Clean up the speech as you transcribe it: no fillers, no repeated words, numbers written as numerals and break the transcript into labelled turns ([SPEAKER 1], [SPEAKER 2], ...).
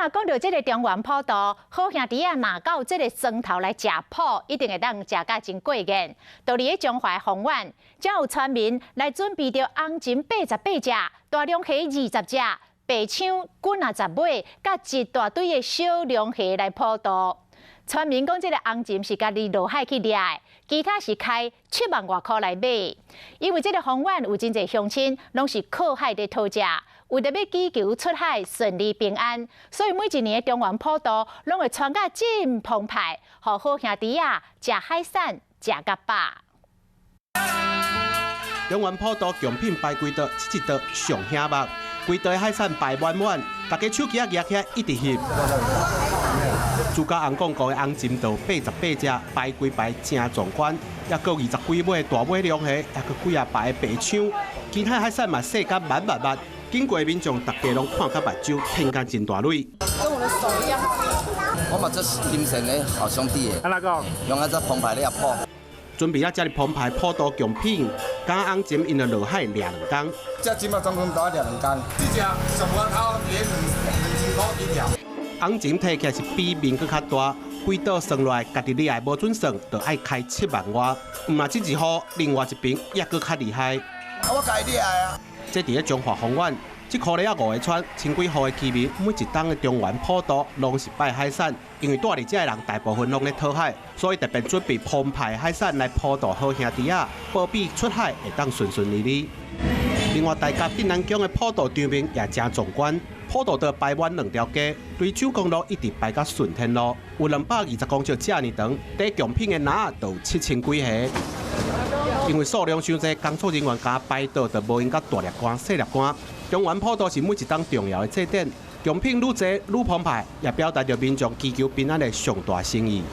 [SPEAKER 1] 若講著這个中元普渡，好兄弟仔若到這个庄頭來食譜，一定會當食甲真過癮。佇咧彰化豐原，才有村民來準備著紅鱘88隻，大龍蝦20隻，白鯧幾仔十尾，佮一大堆的小龍蝦來普渡。村民講，這个紅鱘是家己落海去掠的，其他是開7萬外箍來買。因為這个豐原有真濟鄉親，攏是靠海佇討食。為著欲祈求出海順利平安，所以每一年的中元普渡，攏會穿甲真澎湃，予好兄弟仔食海產食甲飽。
[SPEAKER 2] 中元普渡貢品排規桌，這一桌上醒目，規桌海產排滿滿，大家手機仔舉起來一直翕。自家紅公公的紅鱘就88隻，排規排誠壯觀，抑閣20幾尾大尾龍蝦，抑閣幾仔排白鯧，其他海產嘛細甲密密密。經過民眾，大家攏看甲目睭天甲真大蕊。
[SPEAKER 3] 跟我的手一樣。
[SPEAKER 4] 我嘛足精神的好兄弟的。
[SPEAKER 5] 按怎講？
[SPEAKER 4] 用啊這澎湃咧普。
[SPEAKER 2] 準備啊，遮爾澎湃普渡貢品，敢紅鱘𪜶就落海掠兩工。
[SPEAKER 6] 這鱘仔總共都掠兩工。這隻上無頭佇2000塊一條。
[SPEAKER 2] 紅鱘提起來是比面閣較大，規桌算落來，家己掠的無準算，就愛開7萬外。毋但這一戶，另外一邊抑閣較厲害。
[SPEAKER 6] 啊，我家己掠的啊。
[SPEAKER 2] 這佇咧彰化豐原，這箍咧仔五个村，千幾戶的居民，每一冬的中元普渡攏是拜海產，因為住佇遮的人大部分攏咧討海，所以特別準備澎湃海產來普渡好兄弟仔，保庇出海會當順順利利。另外，大甲鎮瀾宮的普渡場面也誠壯觀，普渡桌排滿兩條街，對九公路一直排到順天路，有220公尺遮爾長，提貢品的籃仔就有7000幾個。因為數量傷濟，工作人員共排桌就無閒佮大粒竿、細粒竿。中元普渡是每一冬重要的祭典，貢品愈濟愈澎湃，也表達著民眾祈求平安的上大心意。